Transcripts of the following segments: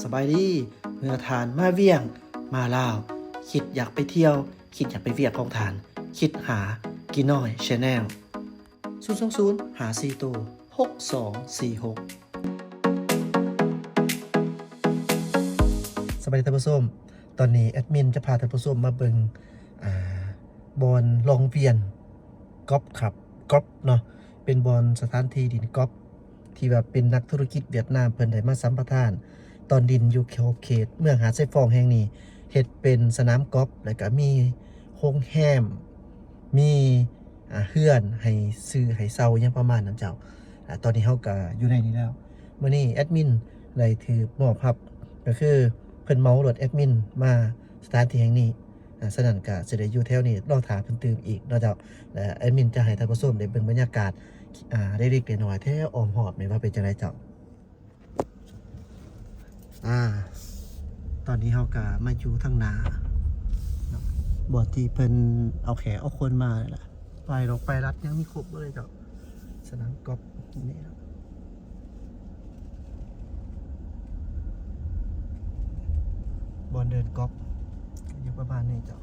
ສະບາຍດີ ເມື່ອທ່ານມາວຽງ ມາລາວ ຄິດຢາກໄປທ່ຽວ ຄິດຢາກໄປວຽກຂອງທ່ານ ຄິດຫາກີນ້ອຍ Channel ສູນສອງສູນ ຫ້າສີ່ໂຕ ຫົກສອງສີ່ຫົກ. ສະບາຍດີທ່ານຜູ້ຊົມ, ຕອນນີ້ແອດມິນຈະພາທ່ານຜູ້ຊົມມາເບິ່ງ ອ່າ ບ່ອນລອງວຽນກອບຄັບ ກອບເນາະ, ເປັນບ່ອນສະຖານທີ່ຫຼິ້ນກອບ ທີ່ວ່າເປັນນັກທຸລະກິດຫວຽດນາມ ເພິ່ນໄດ້ມາສຳປະທານຕອນດິນຢູ່ຂອບເຂດເມືອງຫາດຊາຍຟອງແຫ່ງນີ້ ເຮັດເປັນສະໜາມກອບ ແລ້ວກະມີໂຮງແຮມ ມີ ອ່າ ເຮືອນໃຫ້ຊື້ໃຫ້ເຊົ່າຫຍັງປະມານນັ້ນເຈົ້າ. ອ່າ ຕອນນີ້ເຮົາກະຢູ່ໃນນີ້ແລ້ວ. ມື້ນີ້ແອດມິນໄດ້ຖືກມອບຮັບ ກະຄືເພິ່ນເໝົາລົດແອດມິນມາສະຖານທີ່ແຫ່ງນີ້. ອ່າ ສະນັ້ນກະຊິໄດ້ຢູ່ແຖວນີ້ ລໍຖ້າເພິ່ນຕື່ມອີກເນາະເຈົ້າ. ແລະ ແອດມິນຈະໃຫ້ທ່ານຜູ້ຊົມໄດ້ເບິ່ງບັນຍາກາດ ອ່າ ເລັກໆນ້ອຍໆແຖວອ້ອມຮອບນີ້ວ່າເປັນຈັ່ງໃດເຈົ້າ. ອ່າ ຕອນນີ້ເຮົາກະມາຢູ່ທາງໜ້າເນາະ ບ່ອນທີ່ເພິ່ນເອົາແຂກເອົາຄົນມານີ້ແຫຼະ. ປ້າຍດອກປ້າຍລັດຍັງມີຄົບເບິດເລີຍເຈົ້າ. ສະໜາມກອບນີ້ເນາະ ບ່ອນເດີນກອບ ຢູ່ປະມານນີ້ເຈົ້າ.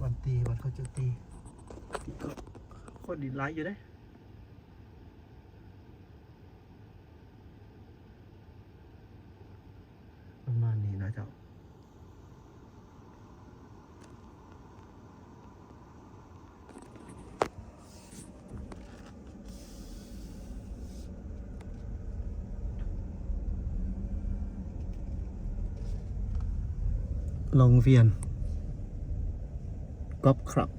ບ່ອນຕີ ບ່ອນເຂົາເຈົ້າຕີ ຕີກອບ. ຄົນນີ້ຫຼາຍຢູ່ເດ້. ປະມານນີ້ນະເຈົ້າ. ລອງວຽນກອບຄັບ.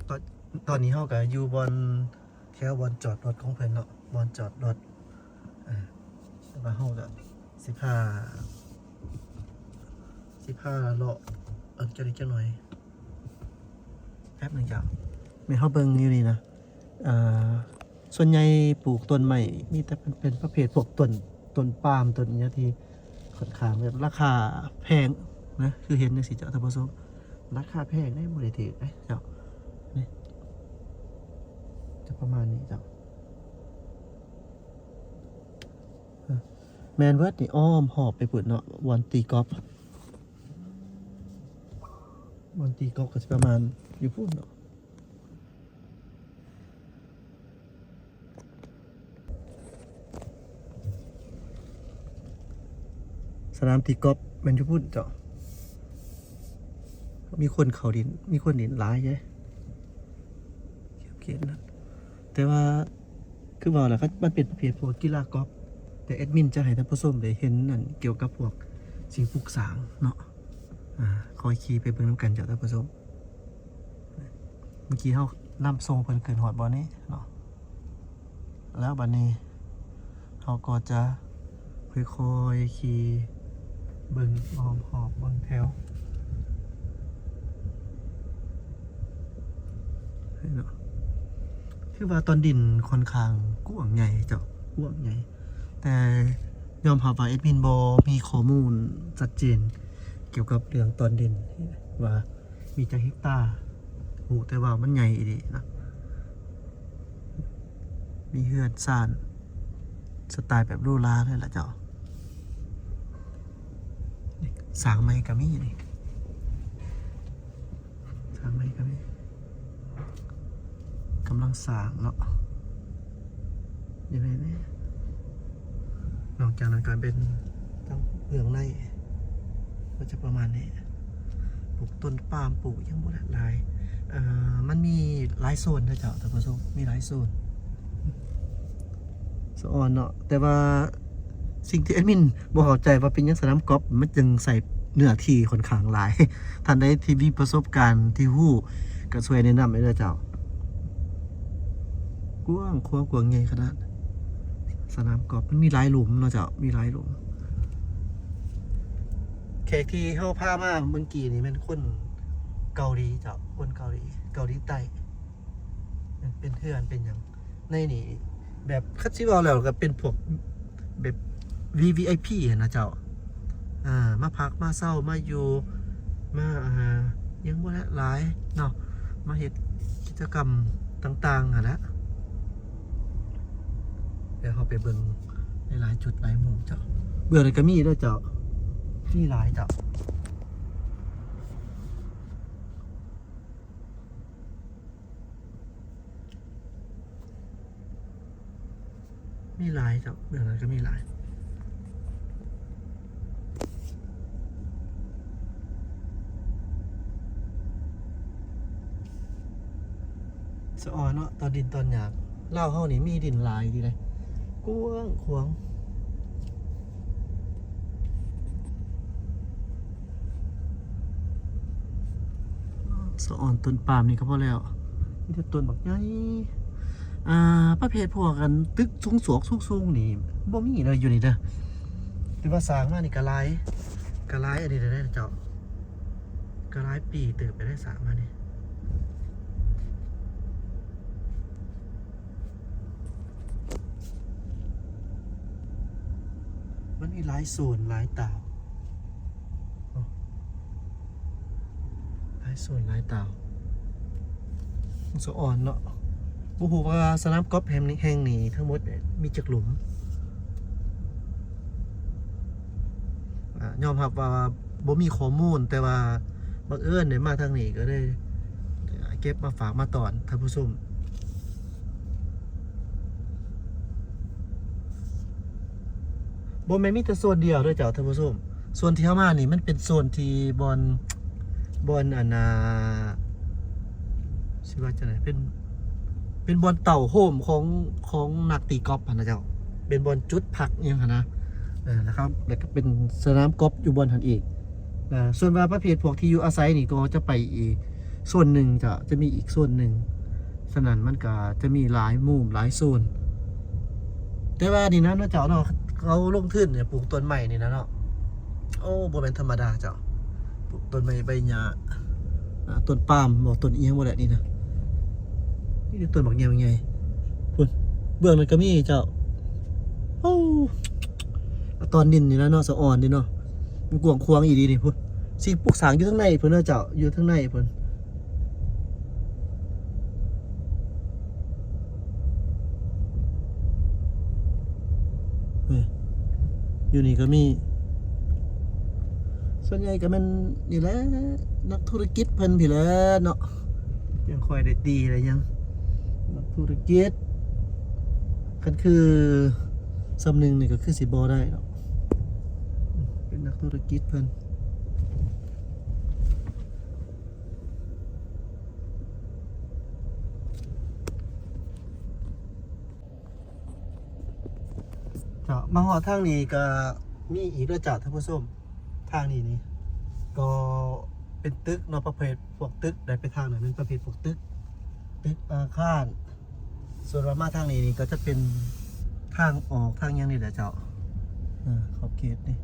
ຕອນ ຕອນນີ້ເຮົາກະຢູ່ບ່ອນ ແຖວບ່ອນຈອດລົດຂອງເພິ່ນເນາະ ບ່ອນຈອດລົດ. ເອີ ແລ້ວກະເຮົາກະຊິພາ ຊິພາເລາະອັນຈັກນິດຈັກໜ່ອຍ. ແປັບໜຶ່ງເຈົ້າ. ແມ່ນເຮົາເບິ່ງຢູ່ນີ້ນະ ເອີ ສ່ວນໃຫຍ່ປູກຕົ້ນໄມ້ ມີແຕ່ເປັນ ເປັນປະເພດພວກຕົ້ນ ຕົ້ນປາມ ຕົ້ນຫຍັງທີ່ຄ່ອນຂ້າງແບບລາຄາແພງນະ ຄືເຫັນຈັ່ງຊີ້ເຈົ້າທ່ານຜູ້ຊົມ. ລາຄາແພງເດ້ ບໍ່ໄດ້ຖືກເດ້ເຈົ້າ. ນີ້ ຈະປະມານນີ້ເຈົ້າ. ເອີ ແມ່ນເບິດນີ້ ອ້ອມຮອບໄປພຸ້ນເນາະ ບ່ອນຕີກອບ. ບ່ອນຕີກອບກະຊິປະມານຢູ່ພຸ້ນເນາະ. ສະໜາມຕີກອບແມ່ນຢູ່ພຸ້ນເຈົ້າ. ມີຄົນເຂົ້າຫຼິ້ນ ມີຄົນຫຼິ້ນຫຼາຍເດ້ ເຂດນັ້ນ. ແຕ່ວ່າ ຄືເວົ້າແຫຼະ ມັນເປັນປະເພດພວກກິລາກອບ, ແຕ່ແອດມິນຈະໃຫ້ທ່ານຜູ້ຊົມໄດ້ເຫັນອັນກ່ຽວກັບພວກສິ່ງປຸກສ້າງເນາະ. ອ່າ ຄ່ອຍຂີ່ໄປເບິ່ງນຳກັນເຈົ້າທ່ານຜູ້ຊົມ. ເມື່ອກີ້ເຮົານຳສົ່ງເພິ່ນຂຶ້ນຮອດບ່ອນນີ້ເນາະ ແລ້ວບັດນີ້ເຮົາກໍຈະຄ່ອຍໆຂີ່ເບິ່ງອ້ອມຮອບເບິ່ງແຖວເນາະ. ຖືວ່າຕອນດິນຂ້ອນຂ້າງກວ້າງໃຫຍ່ເຈົ້າ ກວ້າງໃຫຍ່ ແຕ່ຍອມຮັບວ່າແອດມິນບໍ່ມີຂໍ້ມູນຊັດເຈນກ່ຽວກັບເລື່ອງຕອນດິນ ວ່າມີຈັກເຮັກຕາ, ຮູ້ແຕ່ວ່າມັນໃຫຍ່ອີ່ຫຼີນະ. ມີເຮືອນຊານສະໄຕແບບຫຼູຫຼາເລີຍລະເຈົ້າ. ສ້າງໃໝ່ກະມີນີ້. ທາງໃໝ່ກະມີ ກຳລັງສ້າງເນາະ ຢູ່ໃນນີ້. ນອກຈາກນັ້ນກະເປັນທາງເບື້ອງໃນ ກໍຈະປະມານນີ້ ປູກຕົ້ນປາມ ປູກຫຍັງບໍ່ຫຼາຍ. ເອີ ມັນມີຫຼາຍໂຊນເດີເຈົ້າທ່ານຜູ້ຊົມ ມີຫຼາຍໂຊນ ສະອອນເນາະ. ແຕ່ວ່າສິ່ງທີ່ແອດມິນບໍ່ເຂົ້າໃຈວ່າເປັນຫຍັງສະໜາມກອບມັນຈຶ່ງໃຊ້ເນື້ອທີ່ຂ້ອນຂ້າງຫຼາຍ. ທ່ານໃດທີ່ມີປະສົບການທີ່ຮູ້ກໍຊ່ວຍແນະນຳໃຫ້ເດີເຈົ້າ. ກວ້າງຂວາງກວ້າງໃຫຍ່ຂະໜາດ ສະໜາມກອບ ມັນມີຫຼາຍຫຼຸມເນາະເຈົ້າ ມີຫຼາຍຫຼຸມ. ແຂກທີ່ເຮົາພາມາເມື່ອກີ້ນີ້ແມ່ນຄົນເກົາຫຼີເຈົ້າ ຄົນເກົາຫຼີ ເກົາຫຼີໃຕ້. ເປັນເຮືອນເປັນຫຍັງໃນນີ້ ແບບຄັນຊິເວົ້າແລ້ວກໍເປັນພວກແບບ ວີວີໄອພີຫັ້ນນະເຈົ້າ ອ່າ ມາພັກມາເຊົາ ມາຢູ່ ມາ ອ່າ ຫຍັງບໍ່ແຫຼະຫຼາຍເນາະ ມາເຮັດກິດຈະກຳຕ່າງໆຫັ້ນແຫຼະ. ດຽວເຮົາໄປເບິ່ງຫຼາຍໆຈຸດຫຼາຍມຸມເຈົ້າ. ເບື້ອງນັ້ນກໍມີເດີເຈົ້າ ມີຫຼາຍເຈົ້າ. ມີຫຼາຍເຈົ້າ ເບື້ອງນັ້ນກໍມີຫຼາຍ. ສະອອນເນາະ ຕອນດິນຕອນຫຍ້າ. ລາວເຮົານີ້ມີດິນຫຼາຍດີເດ້ ກວ້າງຂວາງ. ສະອອນຕົ້ນປາມນີ້ກໍພໍແລ້ວ ມີແຕ່ຕົ້ນບັກໃຫຍ່. ອ່າ ປະເພດພວກອັນຕຶກສູງສວກສູງໆນີ້ບໍ່ມີເດີ ຢູ່ນີ້ເດີ ຖືວ່າສ້າງມານີ້ກໍຫຼາຍ ກໍຫຼາຍອັນນີ້ແລ້ວເຈົ້າ ກໍຫຼາຍປີເຕີບໄປໄດ້ ສ້າງມານີ້. ມັນມີຫຼາຍໂຊນຫຼາຍຕາວ ຫຼາຍໂຊນຫຼາຍຕາວ. ສະອອນເນາະ ບໍ່ຮູ້ວ່າສະໜາມກອບແຫ່ງນີ້ ແຫ່ງນີ້ທັງໝົດມີຈັກຫຼຸມ. ອາ ຍອມຮັບວ່າບໍ່ມີຂໍ້ມູນ ແຕ່ວ່າບັງເອີນໄດ້ມາທາງນີ້ ກໍເລີຍເກັບມາຝາກມາຕ້ອນທ່ານຜູ້ຊົມ. ບໍ່ແມ່ນມີແຕ່ໂຊນດຽວເດີເຈົ້າທ່ານຜູ້ຊົມ. ໂຊນທີ່ເຮົາມານີ້ ມັນເປັນໂຊນທີ່ບ່ອນ ບ່ອນອັນນ່າ ຊິວ່າຈັ່ງໃດ ເປັນ ເປັນບ່ອນເຕົ້າໂຮມຂອງ ຂອງນັກຕີກອບຫັ້ນນະເຈົ້າ ເປັນບ່ອນຈຸດພັກອີ່ຫຍັງຫັ້ນນະ. ເອີ ແລ້ວກໍ ແລ້ວກໍເປັນສະໜາມກອບຢູ່ບ່ອນຫັ້ນອີກ. ເອີ ສ່ວນວ່າປະເພດພວກທີ່ຢູ່ອາໄສນີ້ກໍຈະໄປອີກໂຊນໜຶ່ງ ຈະ ຈະມີອີກໂຊນໜຶ່ງ. ສະນັ້ນມັນກະຈະມີຫຼາຍມຸມຫຼາຍໂຊນ. ແຕ່ວ່ານີ້ນະເນາະເຈົ້າເນາະ ເຂົາລົງທຶນເນຍ ປູກຕົ້ນໄມ້ນີ້ນະເນາະ. ໂອ້ ບໍ່ແມ່ນທຳມະດາເຈົ້າ ປູກຕົ້ນໄມ້ໃບຫຍ້າ ອາ ຕົ້ນປາມບໍ ຕົ້ນອີ່ຫຍັງບໍ່ແຫຼະນີ້ນະ. ມີແຕ່ຕົ້ນບັກໃຫຍ່ໆ ພຸ້ນ ເບື້ອງນັ້ນກໍມີເຈົ້າ. ໂອ້ ຕອນດິນນີ້ນະເນາະ ສະອອນເດເນາະ ມັນກວ້າງຂວາງອີ່ຫຼີນີ້ ພຸ້ນ ສິ່ງປຸກສ້າງຢູ່ທາງໃນພຸ້ນເດີເຈົ້າ ຢູ່ທາງໃນພຸ້ນ. ນີ້ ຢູ່ນີ້ກໍມີ ສ່ວນໃຫຍ່ກໍແມ່ນນີ້ແຫຼະ ນັກທຸລະກິດເພິ່ນພີ້ແຫຼະເນາະ ຈັ່ງຄ່ອຍໄດ້ຕີໄດ້ຫຍັງ. ນັກທຸລະກິດ ຄັນຄືສ່ຳໜຶ່ງນີ້ກໍຄືຊິບໍ່ໄດ້ເນາະ ເປັນນັກທຸລະກິດເພິ່ນ. ເຈົ້າ ມາຮອດທາງນີ້ກໍມີອີກເດີເຈົ້າທ່ານຜູ້ຊົມ. ທາງນີ້ນີ້ກໍເປັນຕຶກເນາະ ປະເພດພວກຕຶກ ໄດ້ໄປທາງນັ້ນແມ່ນປະເພດພວກຕຶກ ຕຶກອາຄານ. ສ່ວນວ່າມາທາງນີ້ນີ້ກໍຈະເປັນທາງອອກທາງຫຍັງນີ້ແຫຼະເຈົ້າ. ເອີ ຂອບເຂດນີ້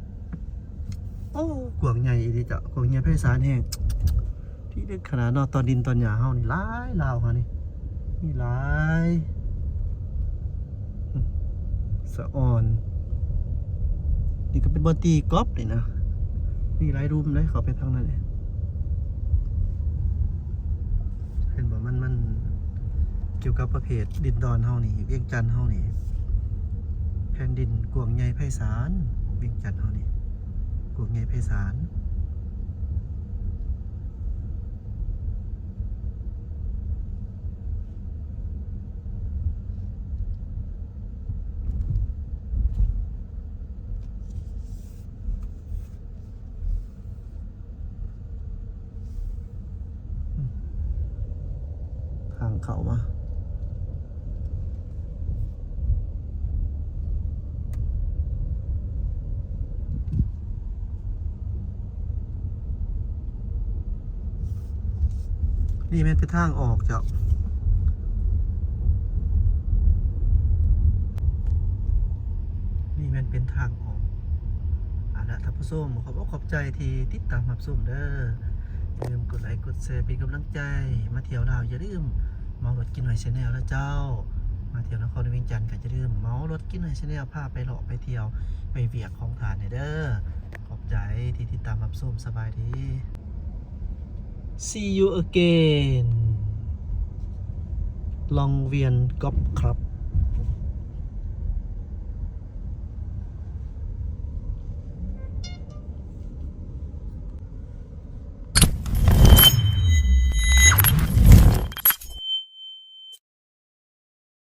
ໂອ້ ກວ້າງໃຫຍ່ອີ່ຫຼີເຈົ້າ ກວ້າງໃຫຍ່ໄພສານແຮງ. ທີ່ເດັດຂະໜາດເນາະ ຕອນດິນຕອນຫຍ້າເຮົານີ້ຫຼາຍ ລາວເຮົານີ້ມີຫຼາຍ. ສະອອນ ນີ້ກໍເປັນບ່ອນຕີກອບນີ້ນະ ມີຫຼາຍລຸ່ມເດ້ ເຂົ້າໄປທາງນັ້ນເດ້. ເຫັນບໍ່ ມັນ ມັນກ່ຽວກັບປະເພດດິນດອນເຮົານີ້ ວຽງຈັນເຮົານີ້ ແຜ່ນດິນກວ້າງໃຫຍ່ໄພສານ ວຽງຈັນເຮົານີ້ ກວ້າງໃຫຍ່ໄພສານ. ທາງເຂົ້າມາ ນີ້ແມ່ນເປັນທາງອອກເຈົ້າ. ນີ້ແມ່ນເປັນທາງອອກ. ເອົາລະທ່ານຜູ້ຊົມ ຂອບອົກຂອບໃຈທີ່ຕິດຕາມຮັບຊົມເດີ. ຢ່າລືມກົດໄລກ໌ ກົດແຊ ເປັນກຳລັງໃຈມາທ່ຽວລາວ. ຢ່າລືມເມົາລົດກິນຫອຍ Channel ນະເຈົ້າ. ມາທ່ຽວນະຄອນວຽງຈັນກໍຢ່າລືມເມົາລົດກິນໃຫ້ຊາແນລ ພາໄປເລາະໄປທ່ຽວໄປວຽກຂອງທ່ານແດ່ເດີ. ຂອບໃຈທີ່ຕິດຕາມຮັບຊົມ. ສະບາຍດີ. See you again. ລອງວຽນກອບຄລັບ.